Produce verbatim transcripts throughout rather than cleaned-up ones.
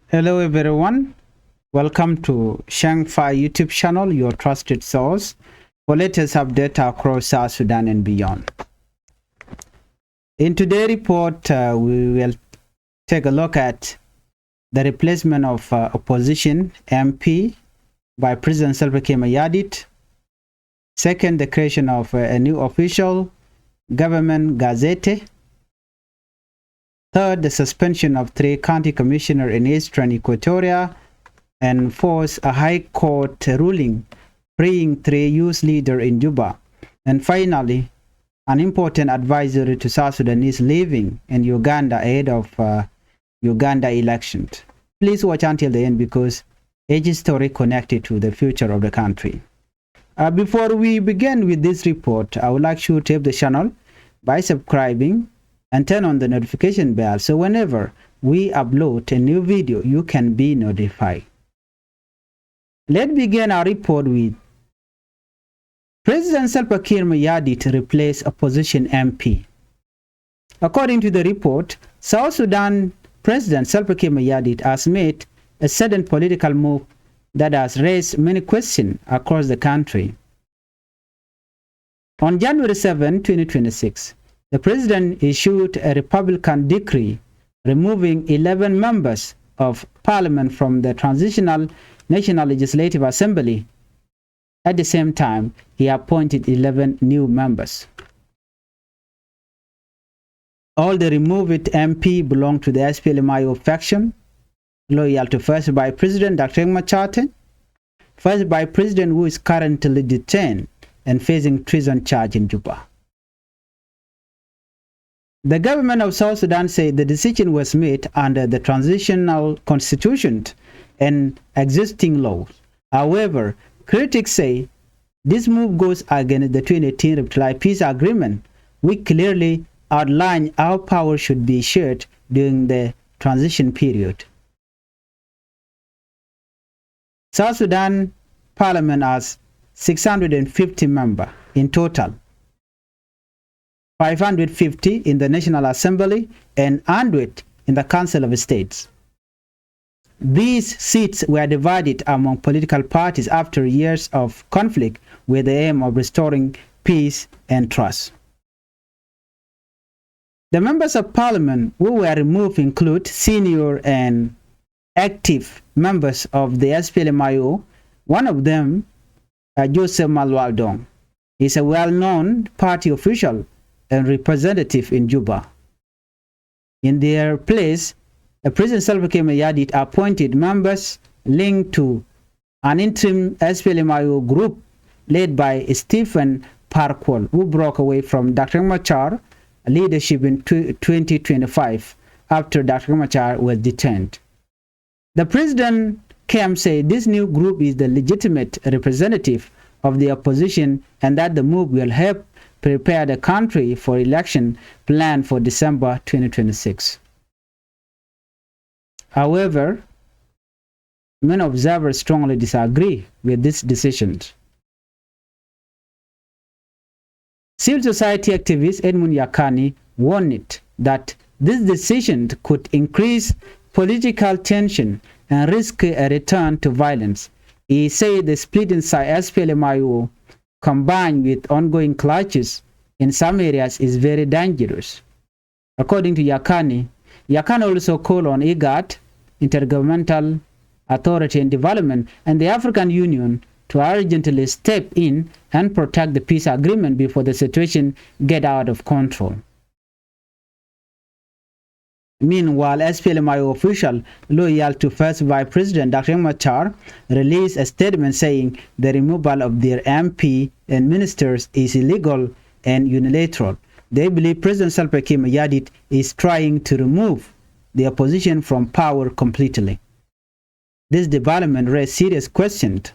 Hello everyone, welcome to Shang Fai YouTube channel, your trusted source for latest update across South Sudan and beyond. In today's report, uh, we will take a look at the replacement of uh, opposition M P by President Salva Kiir Mayardit. Second, the creation of uh, a new official government gazette. Third, the suspension of three county commissioner in eastern Equatoria. And fourth, a high court ruling freeing three youth leader in Juba. And finally, an important advisory to South Sudanese living in Uganda ahead of uh, Uganda elections. Please watch until the end because each story connected to the future of the country. Uh, before we begin with this report, I would like you to help the channel by subscribing and turn on the notification bell so whenever we upload a new video, you can be notified. Let's begin our report with President Salva Kiir Mayardit replace opposition M P. According to the report, South Sudan President Salva Kiir Mayardit has made a sudden political move that has raised many questions across the country. On January seventh, twenty twenty-six, the president issued a Republican decree removing eleven members of parliament from the Transitional National Legislative Assembly. At the same time, he appointed eleven new members. All the removed M P belong to the S P L M I O faction, loyal to First Vice President Doctor Riek Machar Teny, First Vice President who is currently detained and facing treason charge in Juba. The government of South Sudan said the decision was made under the transitional constitution and existing laws. However, critics say this move goes against the twenty eighteen Revitalized Peace Agreement, which clearly outlined how power should be shared during the transition period. South Sudan Parliament has six hundred and fifty members in total, five hundred fifty in the National Assembly and hundred in the Council of States. These seats were divided among political parties after years of conflict with the aim of restoring peace and trust. The members of parliament who were removed include senior and active members of the S P L M I O, one of them, uh, Joseph Malual Dong, is a well-known party official and representative in Juba. In their place, uh, President Salva Kiir Mayardit appointed members linked to an interim S P L M I O group led by Stephen Par Kuol, who broke away from Doctor Machar leadership in tw-, twenty twenty-five after Doctor Machar was detained. The president camp said this new group is the legitimate representative of the opposition and that the move will help prepare the country for election planned for December twenty twenty-six. However, many observers strongly disagree with this decision. Civil society activist Edmund Yakani warned that this decision could increase political tension and risk a return to violence. He said the split inside S P L M I O combined with ongoing clashes in some areas is very dangerous. According to Yakani, Yakani also called on IGAD, Intergovernmental Authority on Development, and the African Union to urgently step in and protect the peace agreement before the situation get out of control. Meanwhile, S P L M I O official loyal to First Vice President Doctor Riek Machar released a statement saying the removal of their M P and ministers is illegal and unilateral. They believe President Salva Kiir Mayardit is trying to remove the opposition from power completely. This development raised serious questions.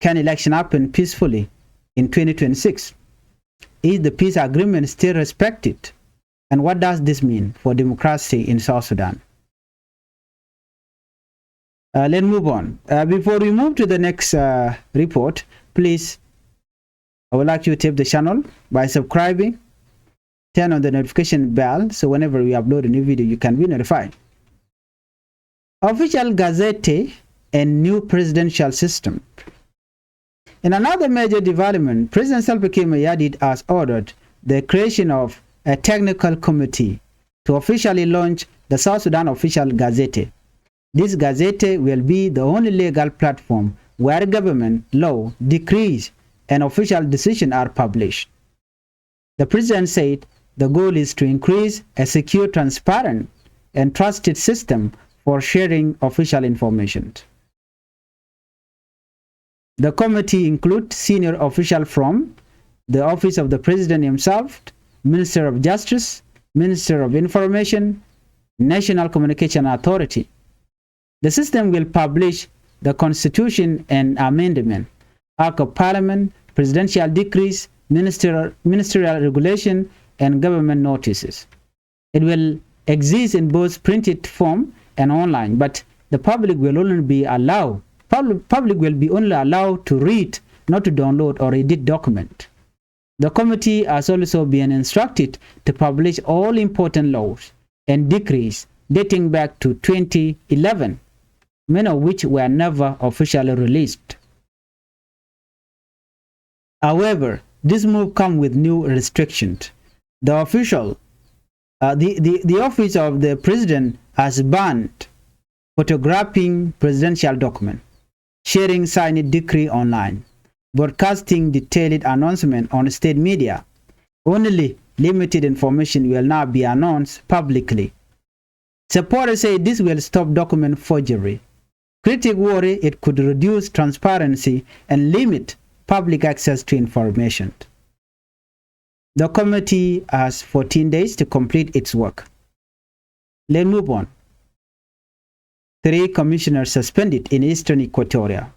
Can election happen peacefully in twenty twenty-six? Is the peace agreement still respected? And what does this mean for democracy in South Sudan? Uh, let's move on. Uh, before we move to the next, uh, report, please, I would like you to help the channel by subscribing, turn on the notification bell, so whenever we upload a new video, you can be notified. Official Gazette and new presidential system. In another major development, President Salva Kiir Mayardit has ordered the creation of a technical committee to officially launch the South Sudan Official Gazette. This gazette will be the only legal platform where government law, decrees, and official decisions are published. The president said the goal is to increase a secure, transparent, and trusted system for sharing official information. The committee includes senior officials from the office of the president himself, Minister of Justice, Minister of Information, National Communication Authority. The system will publish the constitution and amendment, Act of Parliament, presidential decrees, minister, ministerial regulation, and government notices. It will exist in both printed form and online, but the public will only be allowed, public, public will be only allowed to read, not to download or edit document. The committee has also been instructed to publish all important laws and decrees dating back to twenty eleven, many of which were never officially released. However, this move comes with new restrictions. The official, uh, the, the, the office of the president has banned photographing presidential document, sharing signed decree online, broadcasting detailed announcement on state media. Only limited information will now be announced publicly. Supporters say this will stop document forgery. Critics worry it could reduce transparency and limit public access to information. The committee has fourteen days to complete its work. Let's move on. Three commissioners suspended in Eastern Equatoria.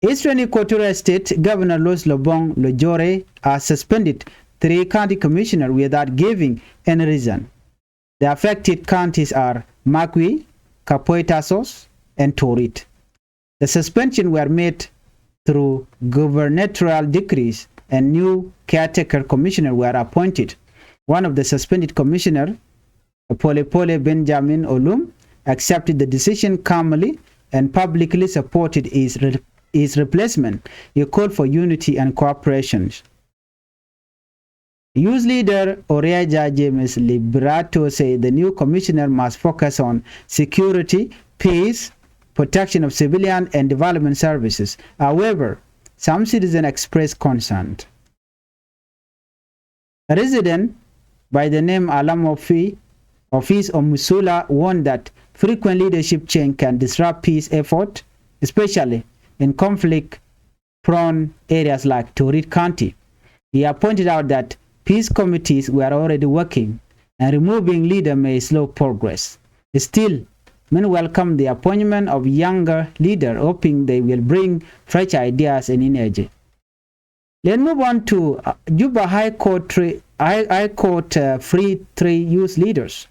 Eastern Equatoria State Governor Louis Lobong Lojore has suspended three county commissioners without giving any reason. The affected counties are Makui, Kapoetasos, and Torit. The suspension were made through gubernatorial decrees and new caretaker commissioner were appointed. One of the suspended commissioner, Polepole Benjamin Olum, accepted the decision calmly and publicly supported his, re- his replacement. He called for unity and cooperation. Youth leader Oreja James Liberato said the new commissioner must focus on security, peace, protection of civilian and development services. However, some citizens expressed concern. A resident by the name Alam Ofi, Office of Musula, warned that frequent leadership change can disrupt peace effort, especially in conflict-prone areas like Torit County. He pointed out that peace committees were already working and removing leader may slow progress. Still, many welcome the appointment of younger leader, hoping they will bring fresh ideas and energy. Let's move on to uh, Juba High Court, three, High, High Court uh, free three youth leaders.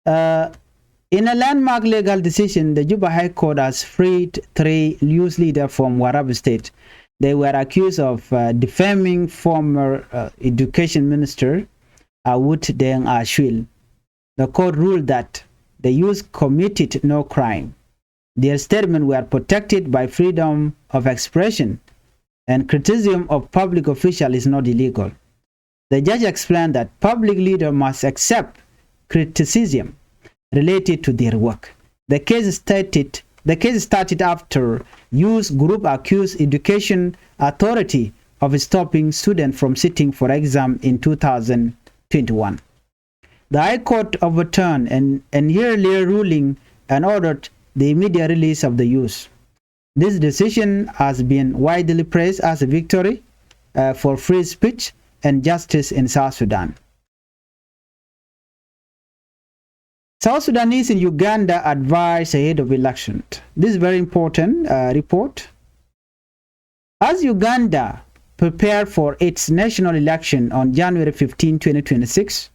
Uh, in a landmark legal decision, the Juba High Court has freed three youth leaders from Warrap State. They were accused of uh, defaming former uh, education minister Awut Deng Ashwil. The court ruled that the youth committed no crime. Their statements were protected by freedom of expression, and criticism of public official is not illegal. The judge explained that public leader must accept criticism related to their work. The case started, the case started after youth group accused education authority of stopping students from sitting for exam in two thousand twenty-one. The High Court overturned an, an earlier ruling and ordered the immediate release of the youth. This decision has been widely praised as a victory uh, for free speech and justice in South Sudan. South Sudanese in Uganda advise ahead of election. This is very important uh, report. As Uganda prepare for its national election on January fifteenth, twenty twenty-six,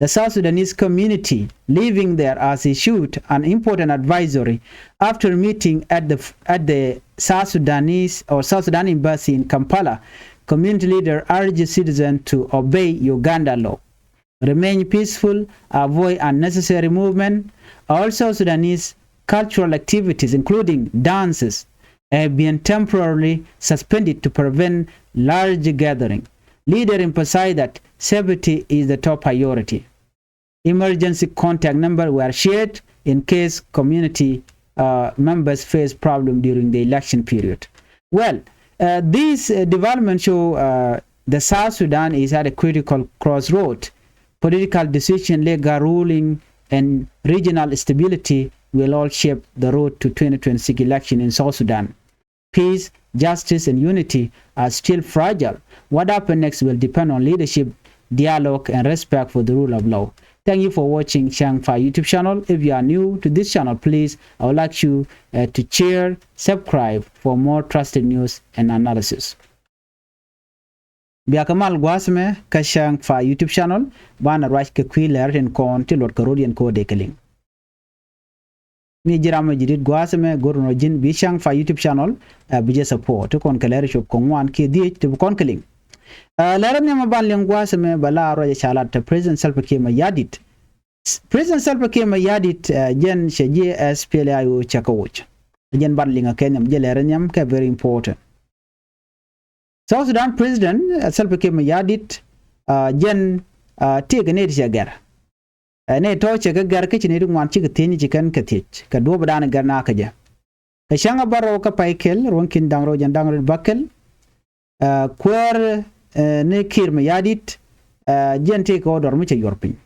the South Sudanese community living there has issued an important advisory after meeting at the, at the South Sudanese or South Sudan embassy in Kampala. Community leader urged citizens to obey Uganda law. remain peaceful, avoid unnecessary movement. All South Sudanese cultural activities, including dances, have been temporarily suspended to prevent large gathering. Leader emphasized that safety is the top priority. Emergency contact number were shared in case community uh, members face problem during the election period. Well, uh, these uh, developments show uh, the South Sudan is at a critical crossroad. Political decision, legal ruling, and regional stability will all shape the road to twenty twenty-six election in South Sudan. Peace, justice, and unity are still fragile. What happens next will depend on leadership, dialogue, and respect for the rule of law. Thank you for watching Shang Fai YouTube channel. If you are new to this channel, please, I would like you uh, to share, subscribe for more trusted news and analysis. Bia kɛ mal gua̱a̱th mɛ kä Shang Fai YouTube channel, banɛ ruac kɛ kui̱ lɛr tin kɔn ti luɔt kɛ rot yɛn kɛ wä dee kɛ liŋ. Mi ji̱ ram mi ji̱ dit gua̱a̱th mɛ go̱r nɔ ji̱n bi Shang Fai YouTube channel ɛ bi jɛ support ti kɔn kɛ lɛr cop kɛ ŋuan kiɛ dhiec ti bi kɔn kɛ liŋ. Ɛ lɛr ni mɛ ban liŋ gua̱a̱th mɛ bɛ la ruac ɛ ca lat tɛ President Salva Kiir Mayardit. President Salva Kiir Mayardit ɛ jɛn cɛ ji̱ S P L A I O cɛ kɛ woc. Ɛ jɛn ban liŋ ɛ kɛ nhiam jɛ lɛr nhiam kɛ very important. South Sudan President uh, Salva Kiir Mayardit uh, jɛn uh, tëëkɛ nɛy ti cɛ gɛr. Ɛ nɛy tɔ̱ cɛ kɛ gɛr kä ci nɛy ti ŋuan cikɛ thiec ni ci kɛn kɛ thiec kɛ duɔ̱ɔ̱p dan gɛr na kä jɛ. Kɛ cäŋ a bärɔw kä pay kɛl ruɔ̱n ki̱n da̱ŋ rɛw jɛn da̱ŋ rɛw bäkɛl. Uh, kuäär uh, ni Kiir Mayardit uh, jɛn tëëkɛ order mi cɛ yuɔr piny.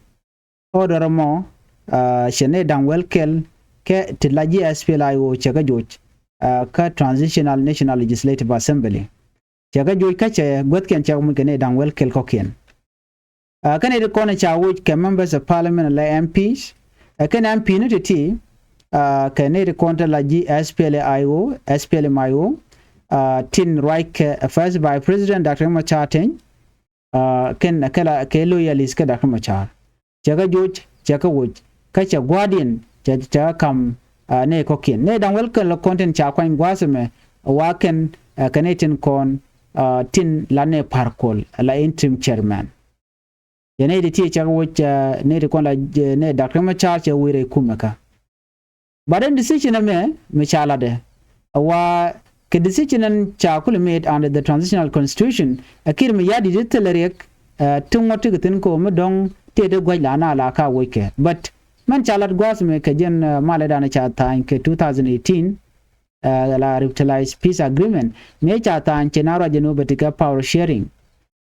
Order mɔ uh, cɛ nɛy da̱ŋ wäl kɛl kɛ ti la ji̱ S P L A I O cɛ kɛ joc uh, kä Transitional National Legislative Assembly. Cɛ kɛ joc kä cɛ guäthkiɛn cɛ kɛ muc kɛ nɛy da̱ŋ wäl kɛl kɔ̱kiɛn. Uh, kä nɛy ti kɔn ca woc kɛ members of parliament la M Ps. Uh, kɛn M P ni ti ti uh, kɛ nɛy ti kɔn te la ji̱ S P L A I O, S P L M I O uh, tin ruac kɛ uh, first vice president Doctor Riek Machar Teny. Uh, kɛn kɛ la kɛ loyalist kä Doctor Machar. Cɛ kɛ joc cɛ kɛ woc kä cɛ guardian cɛ cɛ kɛ kam uh, nɛy kɔ̱kiɛn nɛy da̱ŋ wäl kɛl kɔn tin ca kuany gua̱a̱th ɛmɛ. Wa kɛn uh, kɛ nɛy tin kɔn uh, tin la nɛy Par Kuol la interim chairman. Cɛ nɛy ti ti cɛ kɛ woc uh, nɛy ti kɔn la uh, nɛy Doctor Machar cɛ wi̱i̱ rɛy kumɛ kä. But ɛn decision ɛmɛ mi ca latdɛ a wa kɛ decision ɛn ca kulɛ made under the transitional constitution. Ɛ Kiir Mayardit thilɛ riɛk uh, ti ŋuɔ̱t ti kɛ thi̱n ko̱o̱m mi dɔ̱ŋ tëë ti gua̱c la na la ka woc kɛ. But mɛn ca lat gua̱a̱th mi kɛ jɛn uh, malɛ dan ca tha̱a̱ny kɛ two thousand eighteen uh, la revitalized peace agreement mi ca tha̱a̱ny cɛ na ruac jɛ ni wä bɛ ti kɛ power sharing.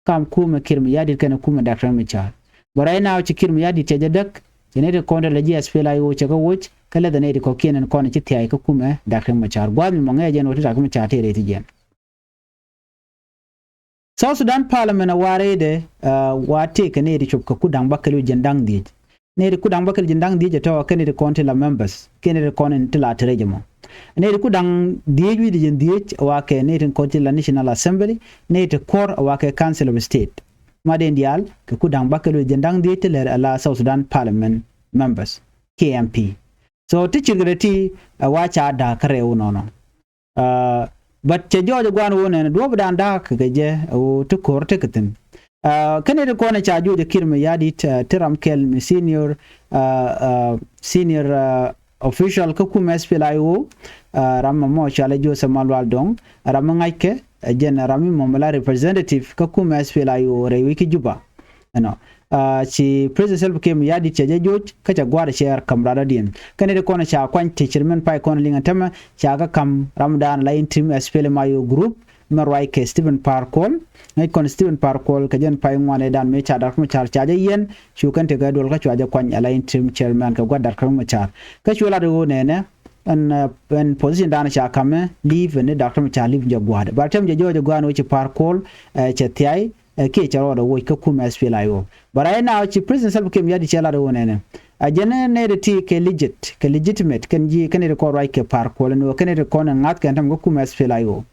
Kam kumɛ Kiir Mayardit kɛnɛ kumɛ Doctor Machar. But right now ci Kiir Mayardit cɛ jɛ däk. Cɛ nɛy ti kɔn te la ji̱ S P L A I O cɛ kɛ woc kä lɛ dhɛ nɛy ti kɔ̱kiɛn ɛn kɔn ci thia̱a̱c kä kumɛ Doctor Machar gua̱a̱th mi mɔ ŋɛɛ jɛn wä ti Doctor Machar tëë rɛy ti jɛn. South Sudan Parliament a wa rɛydɛ uh, wa tëëkɛ nɛy ti cop kɛ ku da̱ŋ bäkɛl wi̱c jɛn da̱ŋ dhiec. Nɛy ti ku da̱ŋ bäkɛl ji̱n da̱ŋ dhiec ɛ tɔ̱ kɛn nɛy ti kɔn ti la members kɛn nɛy ti kɔn in ti la ti rɛc ɛmɔ. Nɛy ti ku da̱ŋ dhiec wi̱c di ji̱n dhiec wa kɛ nɛy ti kɔn ti la National Assembly. Nɛy ti kuɔr wa kɛ Council of State. Ma den diaal kɛ ku da̱ŋ bäkɛl wi̱c ji̱n da̱ŋ dhiec ti lɛr ala South Sudan Parliament members kiɛ M P. So ti cirkɛ ti ti wa ca da̱a̱k kä rɛw nɔnɔ. Uh, but cɛ jɔɔc ɛ gua̱a̱n wä nɛn duɔ̱ɔ̱p dan da̱a̱k kɛ jɛ ɛ wä ti ko̱r ti kɛ thi̱n. Uh, kɛn iti kɔn ɛ ca juɔc ɛ Kiir Mayardit uh, ti ram kɛl mi senior uh, uh, senior uh, official kä kumɛ S P L A I O uh, ram mɔ mɔ cɔalɛ Joseph Malual Dong ram mi ŋa̱ckɛ ɛ jɛn ram mi mɔ mi la representative kä kumɛ S P L A I O rɛy wi̱c kä Juba. Ɛnɔ uh, ci President Salva Kiir Mayardit cɛ jɛ joc kä cɛ gua̱a̱r cɛ kam radɔdiɛn. Kɛn iti kɔn ca kuany ti cir mɛn pay kɔn liŋ ɛn tämɛ ca kä kam ramdan la interim S P L M I O group mɛ ruac kɛ Stephen Par Kuol. Ŋäc kɔn Stephen Par Kuol kɛ jɛn pay ŋuan ɛ dan mëë ca Doctor Machar ca jɛ yɛn cu kɛn ti kɛ duɔl kä cua jɛ kuany ala interim chairman kɛ gua̱a̱r Doctor Machar. Kä cu lat ɣöö nɛnɛ ɛn uh, ɛn position dan ca kamɛ leave ɛn ni Doctor Machar leave jɛ gua̱a̱r. Ba tɛm jɛ jɔɔc jɛ gua̱a̱r ni wä ci Par Kuol uh, cɛ thiay. Ɛ kiɛ cɛ rɔɔdɛ woc kä kumɛ S P L A I O. But right now ci President Salva Kiir Mayardit cɛ lat ɛ wä nɛnɛ. A jɛn nɛ nɛ ti kɛ legit kɛ legitimate kɛn ji̱ kɛn iti kɔn ruac kɛ Par Kuol ni wä kɛn iti kɔn ɛ ŋa̱th kɛn tam kä kumɛ S P L A I O.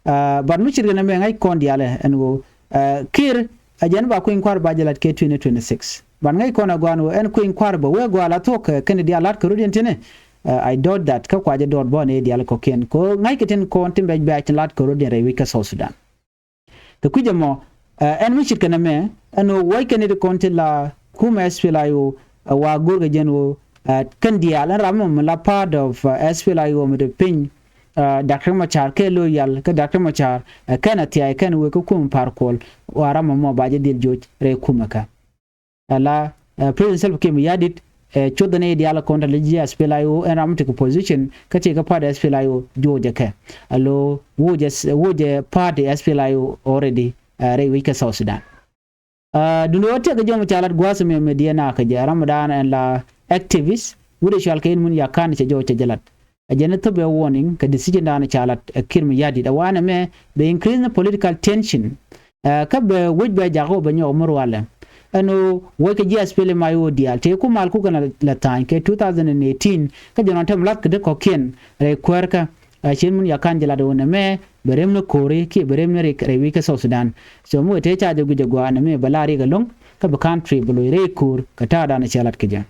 But mi cirkɛ nɛ mɛ ŋa̱c kɔn diaalɛ ɛn ɣöö Kiir a jɛn ba kui̱ny kua̱r ba jɛ lat kɛ twenty twenty six. But ŋa̱c kɔn a gɔaa ɛn ɣöö ɛn kui̱ny kua̱r bä wee gɔaa la thuɔ̱k kɛn diaal lat kɛ rut yɛn tinɛ. I doubt that kä kua jɛ dɔɔt bä nɛ diaal kɔ̱kiɛn kɛ ɣöö ŋa̱ckɛ tin kɔn tin bɛc bɛ̈ɛ̈c tin lat kɛ rut yɛn rɛy wi̱c kä South Sudan. Kɛ kui̱c ɛmɔ ɛn mi ce̱tkɛ nɛmɛ ɛn ɣöö wuɔckɛ nɛy ti kɔn ti la kumɛ S P L A I O, ɛ, wa go̱rkɛ jɛn ɣöö, ɛ, kɛn diaal ɛn ram mɔ mi la part of, ɛ, S P L A I O mi te piny, ɛ, Doctor Machar kɛ loyal kä Doctor Machar, ɛ, kɛn a thia̱a̱c kɛn wëë kä kumɛ Par Kuol, wa ram mɔ mɔ ba jɛ dhil joc rɛy kumɛ kä. Ala, ɛ, President Salva Kiir Mayardit, ɛ, cuoth ni diaal kɔn te la ji̱ S P L A I O ɛn ram mi tekɛ position kä tekɛ party S P L A I O juɔcɛ kɛ. Alo wuɔcɛ, wuɔcɛ party S P L A I O already, ɛ, rɛy wec kä South Sudan. Ɛ, duundɛ ɣöö tekɛ jɔmɔ ca lat gua̱a̱th mɛ mɛ diɛ nakä jɛ ram dan ɛn la activist wut ɛ cual kɛ in mun yakan cɛ jɔw cɛ jɛ lat. Ɛ jɛn ni thop ɛ warning kɛ decision dan ca lat ɛ Kiir Mayardit ɛ wanɛ mɛ bɛ increase ni political tension. Ɛ, kä bɛ wec bɛ jak ɣöö bɛ nyɔk mi rualɛ. Ɛn ɣöö wec kɛ ji̱ S P L M I O diaal tëë ku mal kukɛ la, la tha̱a̱ny kɛ two thousand and eighteen kä jɛ nɔn tɛm lath kɛ dee kɔ̱kiɛn rɛy kuäärkä. Ɛ, cien mun yakan jɛ lat ɣöö nɛ mɛ bɛ rem ni ko̱ri kiɛ bɛ rem ni rik rɛy wi̱c kä South Sudan. So mi wee tëë ca jɛ guic ɛ gua̱a̱ nɛ mɛ bɛ la rik ɛlɔ̱ŋ kä bɛ country bɛ loc rɛy ko̱r kɛ ta̱a̱ dan cɛ lat kɛ jɛ.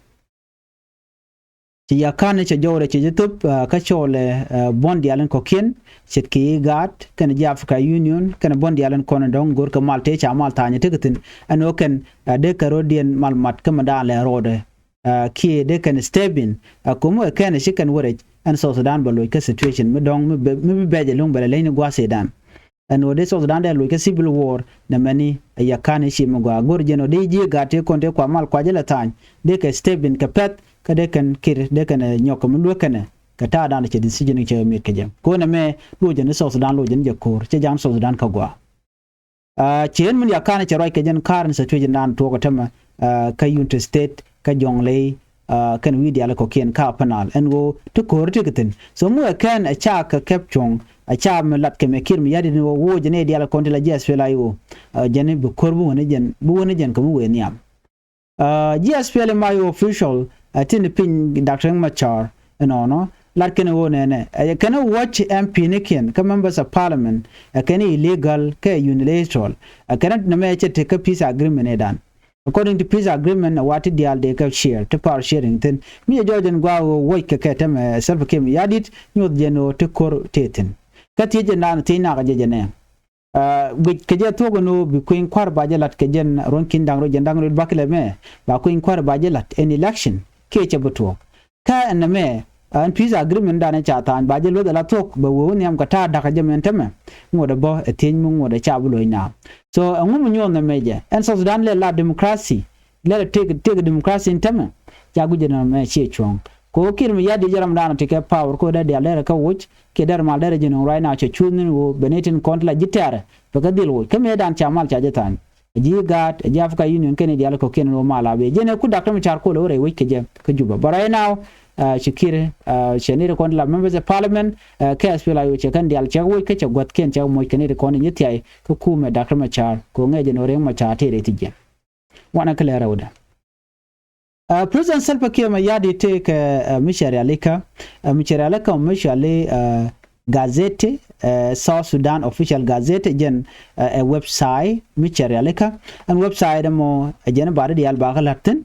Ci yakan cɛ jɔwrɛ cɛ jɛ thop, ah, kä cɔɔlɛ, ah, buɔ̱n diaal in kɔ̱kiɛn ce̱tkɛ i̱ gaat kɛnɛ ji̱ Africa Union kɛnɛ buɔ̱n diaal in kɔn in dɔ̱ŋ go̱rkɛ mal tëë ca mal tha̱a̱nyɛ tekɛ thi̱n. Ɛn ɣöö kɛn, ah, dee kɛ rɔ̱diɛn mal mat kä mi da̱a̱n lɛ rɔɔdɛ, ah, kiɛ dee kɛn step in, ah, ko̱mi ɛ kɛn ci kɛn wä rɛc ɛn South Sudan bɛ loc kä situation mi dɔ̱ŋ mi bɛ, mi bi bɛc ɛlɔ̱ŋ bɛ lɛ leny ni gua̱a̱th ëëdan. Ɛn ɣöö dee South Sudan dee loc kä civil war nɛ mɛni ɛ yakan i̱ ci mi gɔaa go̱r jɛn ɣöö dee ji̱ gaat tëë kɔn tëë kua mal kua jɛ lɛ tha̱a̱ny dee kɛ step in kɛ pɛ̈th kä dee kɛn Kiir dee kɛn, eh, nyɔk kɛ mi luäk kɛnɛ kɛ ta̱a̱ dan cɛ decision cɛ mi̱et kɛ jɛ. Ko̱n ɛmɛ loc jɛn i̱ South Sudan loc jɛn jɛ ko̱r cɛ ja̱ŋ South Sudan kä gɔaa. Ah, ci ɛn min yakan cɛ ruac kɛ jɛn current situation dan tuɔɔk ɛ tämɛ, ah, kä Unity State kä Jonglei, ah, kɛn wi̱i̱ diaal kɔ̱kiɛn kä Upper Nile ɛn ɣöö ti ko̱r ti kɛ thi̱n. So mi wee kɛn ɛ ca kɛ kɛp cuɔ̱ŋ ɛ ca mi lat kɛ mɛ Kiir Mayardit ni ɣöö woc jɛn i̱ diaal kɔn ti la ji̱ S P L A I O, ah, jɛn i̱ bi ko̱r bi wä ni jɛn, bi wä ni jɛn kɛ mi wee nhiam. Ah, ji̱ S P L M I O official, ah, tin piny Doctor Riek Machar ɛnɔnɔ lat kɛn ɣöö nɛnɛ, ah, kɛn wuɔ̱c M P nikiɛn kä members of parliament, ah, kɛn illegal kä unilateral, ah, kɛn nɛmɛ cɛ tek kä peace agreement ëëdan. According to peace agreement, a wa ti diaal dee kɛ share, ti power sharing thi̱n. Mi jɛ jɔɔc ɛn gua̱a̱k ɣöö wuɔ̱c kɛ kɛ tämɛ Salva Kiir Mayardit, nyuɔth jɛn ɣöö ti ko̱r tëë thi̱n. Kä thiec jɛn dan thiec nakä jɛ jɛ nɛ. Ah, guic kɛ jɛ thuɔ̱k ɛn ɣöö bi kui̱ny kua̱r ba jɛ la̱t kɛ jɛn ruɔ̱n ki̱n da̱ŋ rɛw jɛn da̱ŋ rɛw bakilɛ mɛ, ba kui̱ny kua̱r ba jɛ la̱t ɛn election kiɛ cɛ bi tuɔɔk. Kä ɛn nɛmɛ, ah, ɛn peace agreement danɛ ca tha̱a̱ny ba jɛ luɔth ala thuɔ̱k bɛ wee wä nhiam kɛ ta̱a̱ da̱kä jɛ mɛn tämɛ. Ŋuɔ̱t ɛ bä ɛ thiec mi ŋuɔ̱t ɛ ca bi loc naath. So ɛŋu mi nyuɔ̱th nɛmɛ jɛ ɛn South Sudan lɛ la democracy. Lɛl tëk, tëk democracy in tämɛ. Ca guic jɛ nɔmɛ ciɛ cuɔ̱ŋ. Ko Kiir Mayardit jɛ ram dan ti kɛ power ko dee dial derɛ kä woc kiɛ derɛ mal derɛ jɛ nɔŋ right now cɛ cuuth ni wo bɛ ni tin kɔn ti la ji̱ tɛɛrɛ bɛ kɛ dhil woc kä mëë dan ca mal ca jɛ tha̱a̱ny. Ji̱ gaat ji̱ Africa Union kɛn i̱ dial kɔ̱kiɛn wo mal a bɛ jɛ ni ku Doctor Machar Kuol wo rɛy woc kɛ jɛ kä Juba. But right now, ah, ci Kiir, ah, cɛ ni ri kɔn ti la members of parliament, ah, kɛ S P L A I O cɛ kɛn dial cɛ woc kä cɛ gua̱thkiɛn cɛ moc kɛ ni ri kɔn ti nyi thiay kä kumɛ Doctor Machar ko ŋɛ jɛ ni Riek Machar tëë rɛy ti jɛ. Wanɛ kɛ lɛ rɛwdɛ. Ah, President Salva Kiir Mayardit tëëkɛ, ah, mi cɛ rialikä, ah, mi cɛ rialikä mi cɛ rialikä, ah, gazette, ah, South Sudan Official Gazette jɛn, ah, ɛ website mi cɛ rialikä. Ɛn website ɛmɔ ɛ jɛn ba ri diaal ba kä la̱t thi̱n.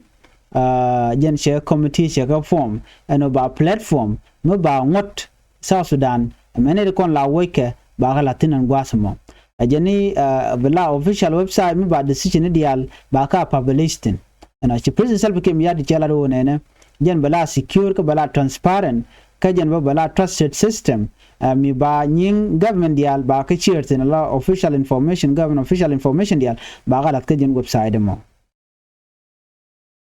Ah, jɛn cɛ committee cɛ kä form ɛn ɔ ba platform mi ba ŋuɔ̱t South Sudan, mɛn ri kɔn la wuɔckɛ ba kä la̱t thi̱n ɛn gua̱a̱th ɛmɔ. Ɛ jɛn ni, ah, bi la official website mi ba decision ni diaal ba kä publish thi̱n. Ɛn ɔ ci President Salva Kiir Mayardit cɛ lat ɣöö nɛnɛ jɛn bɛ la secure kä bɛ la transparent kä jɛn bä bɛ la trusted system. Ah, mi ba nyiŋ government diaal ba kä share thi̱n la official information, government official information diaal ba kä la̱th kä jɛn website ɛmɔ.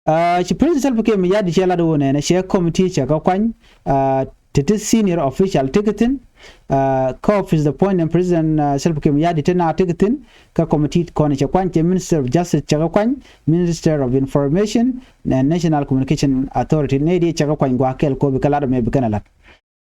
Ah, ci President Salva Kiir Mayardit cɛ lat ɣöö nɛnɛ cɛ committee cɛ kä kuany, ah, ti ti senior official ti kɛ thi̱n, ah, kä office appointment President, ah, Salva Kiir Mayardit ti na ti kɛ thi̱n, kä committee kɔn cɛ kuany cɛ Minister of Justice cɛ kä kuany, Minister of Information and National Communication Authority, nɛ di cɛ kä kuany gua̱a̱k kɛl ko bi kä lat mɛ bi kɛn a lat.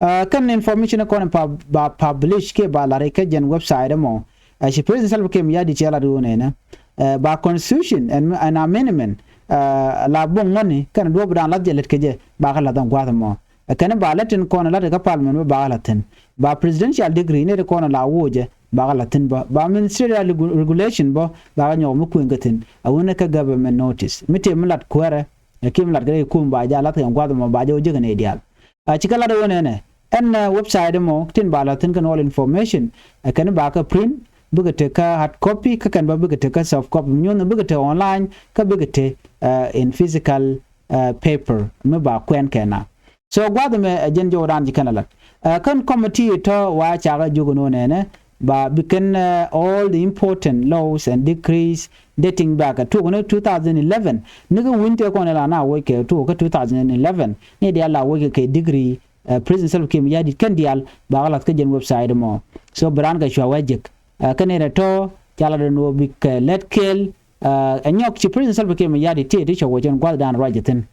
Ah, kɛn information kɔn pa, ba publish kiɛ ba lat kä jɛn website ɛmɔ. Ah, ci President Salva Kiir Mayardit cɛ lat ɣöö nɛnɛ, ah, ba constitution and, and amendment, ah, la buŋ ŋɔni kɛn duɔ̱p dan lath jɛ lät kɛ jɛ ba kä lath ɛn gua̱a̱th ɛmɔ. Ah, kɛn ba lät tin kɔn lath kä parliament bä ba kä lath thi̱n. Ba presidential decree ni ti kɔn la wuɔcɛ ba kä lath thi̱n bä. Ba ministerial regu-, regulation bä ba kä nyɔk mi kueŋ kä thi̱n. A wunɛ kä government notice mi tëë mi lat kuäärɛ, ɛ kiɛ mi lat kɛ rɛy kum ba jɛ a lath kɛ ɛn gua̱a̱th ɛmɔ ba jɛ wä jek kɛ nɛy diaal. Ah, ci kɛ lat ɛ ɣöö nɛnɛ ɛn, ah, website ɛmɔ tin ba la̱th thi̱n kɛn all information, ah, kɛn ba kä print, bikɛ te kä hard copy, kä kɛn bä bikɛ te kä soft copy. Mi nyuɔ̱n bikɛ te online, kä bikɛ te, uh, in physical, uh, paper mi ba kuɛn kɛ na. So gua̱th ɛmɛ ɛ jɛn jɔwdan ci kɛn a lat. Uh, kɛn committee tɔ̱ wa cakɛ jiök ɛn ɣöö nɛnɛ ba bi kɛn, uh, all the important laws and decrees dating back, uh, tuɔk ni two thousand eleven. Ni kɛ wi̱ny tëë kɔn ɛ la na woc kɛ tuɔk kä two thousand eleven ni diaal la woc kɛ kɛ decree, uh, President Salva Kiir Mayardit kɛn diaal bakɛ la̱th kä jɛn website ɛmɔ. So bi raan kɛ cua wee jek. Uh, kɛn ɛ tɔ̱ ca lat ɛn ɣöö bikɛ lät kɛɛl, uh, ɛ nyɔk ci President Salva Kiir Mayardit tëë ti cɔk wec ɛn gua̱thdan ruac ɛ thi̱n.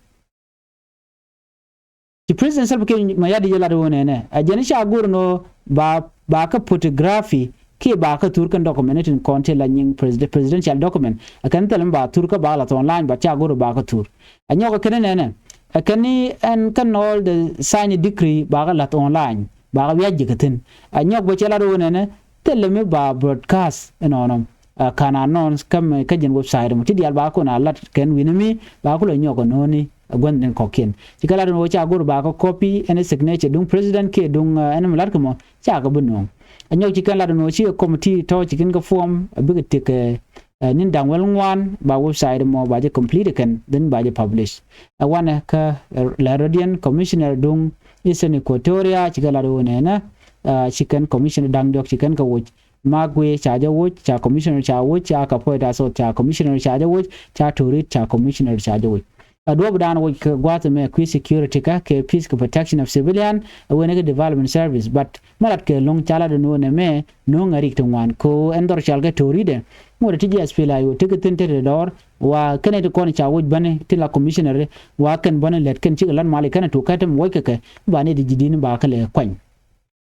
Ci President Salva Kiir Mayardit jɛ lat ɣöö nɛnɛ ɛ jɛn ca go̱r ɛn ɣöö ba, ba kä photography kiɛ ba kä thur kɛn document ni tin kɔn ti la nyiŋ president, presidential document. Ɛ kɛn thil mi ba thur kä ba la̱th online, but ca go̱r ba kä thur. Ɛ nyɔk ɛ kɛn nɛnɛ ɛ kɛn ni ɛn kɛn all the signed decree ba kä la̱th online, ba kä wiac ji̱ kä thi̱n. Ɛ nyɔk bä cɛ lat ɣöö nɛnɛ thilɛ mi ba broadcast ɛnɔnɔ. Uh, kan announce kä mɛ kä jɛn website mɔ ti diaal ba kun a lat kɛn wi̱ni mi ba kulɛ nyɔk kɛ no̱o̱ni, uh, gua̱n den kɔ̱kiɛn. Ci kɛ lat ɛn ɣöö ca go̱r ba kä copy ɛn signature duŋ president kiɛ duŋ, uh, ɛn mi lat kɛ mɔ ca kɛ bi no̱o̱ŋ. Ɛ nyɔk ci kɛn lat ɛn ɣöö ci kɛ committee tɔ̱ ci kɛn kɛ form, uh, bikɛ tekɛ, uh, ni̱n da̱ŋ wäl ŋuan ba website mɔ ba jɛ complete kɛn then ba jɛ publish. Ɛ wanɛ kä, uh, lɛ rɔ̱diɛn commissioner duŋ Eastern Equatoria ci kɛ lat ɣöö nɛnɛ, uh, ci kɛn commissioner da̱ŋ diɔ̱k ci kɛn kɛ woc. Magwe ca jɛ woc, ca commissioner ca woc, ca Kapoeta South ca commissioner ca jɛ woc, ca Torit ca commissioner ca jɛ woc. A duɔ̱ɔ̱pdan woc kɛ gua̱a̱th ɛmɛ kui̱ security kä kɛ peace kɛ protection of civilian, a wen kɛ development service, but mɛ lat kɛ lo̱ŋ ca lat ɛn ɣöö nɛmɛ no̱o̱ŋ a rik ti ŋuan ko ɛn dhɔr cal kɛ Torit ɛ. Ŋot ti ji̱ S P L A I O ti kɛ thi̱n te te dɔɔr wa kɛnɛ ti kɔn ca woc bäni ti la commissioner wa kɛn bäni lɛt kɛn cikɛ lat mali kɛnɛ tuk kä ti mi woc kɛ kɛ ba ni ti ji̱ di̱n ba kɛ lɛ kuany.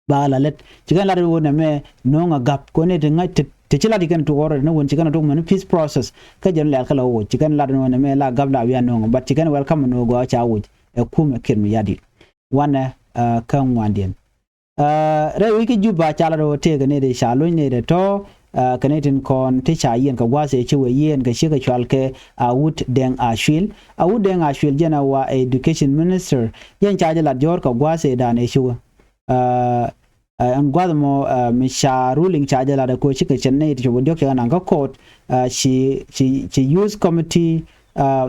Ba la lät ci kɛn lat ɣöö nɛmɛ no̱o̱ŋ a gap kɔn ni ti ŋa̱c ti, ti ci lat ci kɛn tuk ɣɔrɔ ni wun ci kɛn tuk mɛn peace process. Kä jɛn lɛl kä la woc ci kɛn lat ɣöö nɛmɛ la gap la wian no̱o̱ŋ, but ci kɛn welcome no̱o̱ŋ gɔaa ca woc ɛ kumɛ Kiir Mayardit. Wanɛ, uh, kä ŋuandiɛn. Uh, rɛy wi̱c kä Juba ca lat ɣöö tëëkɛ ni ti ca luny ni ti tɔ̱, uh, kɛ ni tin kɔn ti ca yiɛn kɛ gua̱a̱th ëë ci wee yiɛn kɛ ciek kɛ cual kɛ Awut Deng Acuil. Awut Deng Acuil jɛn a wa education minister. Jɛn ca jɛ lat jɔ̱ɔ̱r kɛ gua̱a̱th ëë dan ëë ci wee. Uh, uh, ɛn gua̱th mɔ, uh, mi ca ruling ca jɛ lat ɛ koci kɛ cɛn nɛy ti cop diɔ̱k cɛ kɛ naŋ kä court, uh, ci, ci, ci youth committee, uh,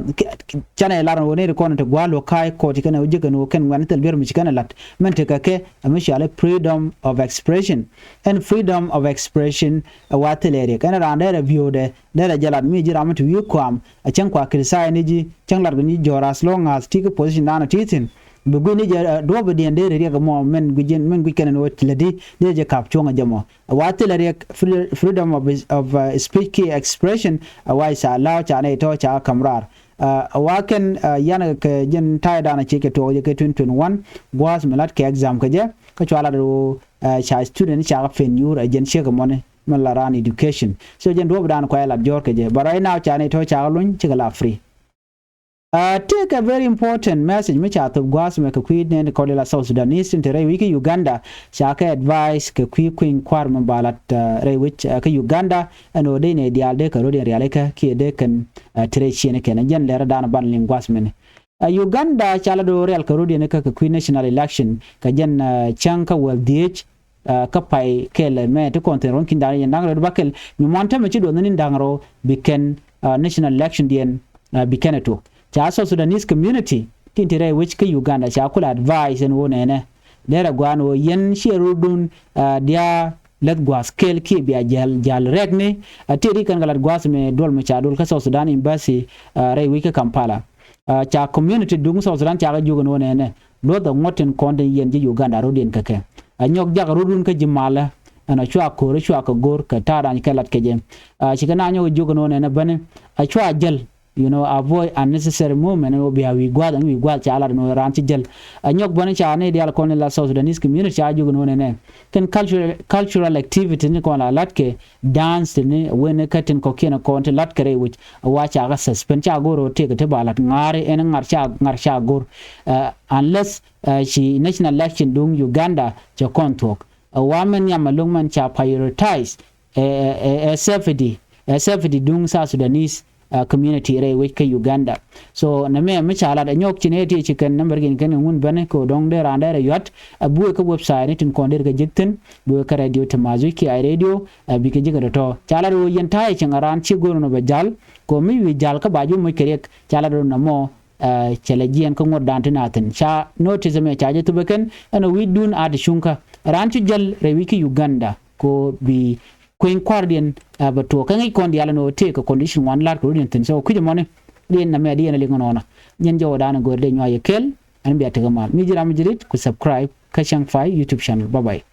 canɛ lar ɛn ɣöö nɛy ti kɔn ti gua̱a̱ lo̱k ka̱a̱c court ci kɛn ɛ wä jiäk ɛn ɣöö kɛn ŋuɛ̈n thil duer mi ci kɛn ɛ lat mɛn tekɛ kɛ ɛ mi cɔal i̱ freedom of expression. Ɛn freedom of expression ɛ wa thilɛ riɛk ɛn raan dee rɛ biöödɛ dee rɛ jɛ lat mi ji̱ ram mi ti wi̱i̱ kɔam ɛ cäŋ kua criticize ni ji̱ cäŋ lat kɛ ni jɔ̱ɔ̱r as long as ti kä position dan ɔ ti thi̱n. Bi guic ni jɛ, uh, duɔ̱ɔ̱pidiɛn dee rɛ riɛk ɛmɔ mɛn guic jɛn mɛn guic kɛn ɛn ɣöö ti lätdi dee jɛ kap cuɔ̱ŋ ɛ jɛ mɔ. Ɛ wa thilɛ riɛk free-, freedom of, of, uh, speech kiɛ expression. Ɛ wa ca la̱a̱ ca nɛy tɔ̱ ca käm raar. Uh, ɛ wa kɛn, uh, yan kɛ jɛn ta̱ydan a ci kɛ tuɔɔk jɛ kɛ twenty twenty-one gua̱a̱th mi lat kɛ exam kɛ jɛ kä cua lat ɣöö, uh, ca student ca kɛ pen nyuur ɛ jɛn ciek ɛmɔni mi la raan education. So jɛn duɔ̱ɔ̱pidan kuay lat jɔ̱ɔ̱r kɛ jɛ. But right now ca nɛy tɔ̱ ca kɛ luny cikɛ la free. Uh, tëëkɛ very important message mi ca thop gua̱a̱th mɛ kɛ kui̱ nɛn kɔn la South Sudanese tin te rɛy wi̱c kä Uganda. Ca kɛ advice kɛ kui̱ kui̱ny kua̱r mi ba lat, uh, rɛy wi̱c, uh, kä Uganda ɛn ɣöö dee nɛy diaal dee kɛ rɔ̱diɛn rialikä kiɛ dee kɛn, uh, te rɛy ciënikä. Jɛn lɛr dan ban liŋ gua̱a̱th mɛni. Uh, Uganda ca la do̱r rial kɛ rɔ̱diɛn kä kɛ kui̱ national election kɛ jɛn, uh, cäŋ kä wäl dhieec, uh, kä pay kɛl mɛ ti kɔn thi̱n ruɔ̱n ki̱n da̱ŋ rɛw da̱ŋ rɛw bäkɛl mi muan tämɛ ci duɔth ni da̱ŋ rɛw bi kɛn, uh, national election diɛn, uh, bi kɛn ɛ tuɔk. Ca South Sudanese community tin te rɛy wec kä Uganda ca kula advice ɛn ɣöö nɛnɛ derɛ gua̱a̱n ɣöö yɛn ciɛ rɔ̱dun, uh, dia läth gua̱a̱th kɛl kiɛ bia jäl, jäl rɛkni, uh, tëë ri kɛn kɛ lat gua̱a̱th mɛ duɔl mɛ ca duɔl kä South Sudan embassy, uh, rɛy wec kä Kampala. Uh, ca community duŋ South Sudan ca kɛ jiök ɛn ɣöö nɛnɛ luɔth ɛ ŋuɔ̱t tin kɔn tin yɛn ji̱ Uganda rɔ̱diɛn kɛ kɛ. Ɛ nyɔk jak rɔ̱dun kä ji̱ malä ɛn ɛ cua ko̱r ɛ cua kɛ go̱r kɛ ta̱a̱ da̱ny kɛ lat kɛ jɛ. Ɛ ci kɛ na nyɔk jiök ɛn ɣöö nɛnɛ bäni ɛ cua jäl, you know, avoid unnecessary movement ɛn ɣöö bia wi̱i̱ gua̱a̱th ɛn wi̱i̱ gua̱a̱th ca lat ɛn ɣöö raan ci jäl. Ɛ nyɔk bäni ca ni diaal kɔn in la South Sudanese community ca jiök ɛn ɣöö nɛnɛ kɛn cultural, cultural activity ni kɔn la lat kɛ dance ni wen kä tin kɔ̱kiɛn kɔn ti lat kɛ rɛy wec. Ɛ wa ca kɛ suspend ca go̱r ɣöö tëëkɛ ti ba lat ŋa̱ri ɛn ŋa̱r ca, ŋa̱r ca go̱r. Ɛ, unless, uh, ci national election duŋ Uganda cɛ kɔn thuɔ̱k. Uh, wa mɛn nhiam a lo̱ŋ mɛn ca prioritize, uh, uh, uh, safety, uh, safety duŋ South Sudanese, community rɛy wec kä Uganda. So nɛmɛ mi ca lat ɛ nyɔk ci nɛ ti ci kɛn nambär kiɛn kɛn kɛ ŋun bɛn kɛ dɔŋ dee raan dee rɛ yuat ɛ buɛ kä website ni tin kɔn dee rɛ kɛ jek thin buɛ kä radio ti math wi̱c ki ay radio ɛ bi kɛ jek ɛ tɔtɔ ca lat ɛ wä yɛn ta̱a̱ ɛ cieŋ ɛ raan ci go̱r nɔ bɛ jal kɛ mi wi̱i̱ jal kä ba ju moc kɛ riɛk ca lat ɛ wä nɔmɔ cɛ lɛ jiɛn kä ŋuɔ̱t dan ti na thin ca notice mɛ ca jɛ thupɛ kɛn ɛn ɛ wi̱i̱ dun a ti cuŋkä raan cu jäl rɛy wi̱c kä Uganda kɛ bi kueny kua̱rdiɛn ɛ bɛ tuɔɔk kä ŋi̱c kɔn diaal ɛn ɣöö tëëk kɛ condition ŋuan la̱r kɛ rut yɛn thi̱n so kui̱c ɛmɔni. Diɛn namɛ diɛn ɛ liŋ ɛnɔɔnɔ nyɛn jɔwä da̱a̱n ɛ go̱o̱r dee nyuac ɛ kɛl. Ɛn bia tekɛ mal mi ji̱ ram ji̱ rit ku subscribe kä Cäŋ Pay YouTube channel. Bye bye.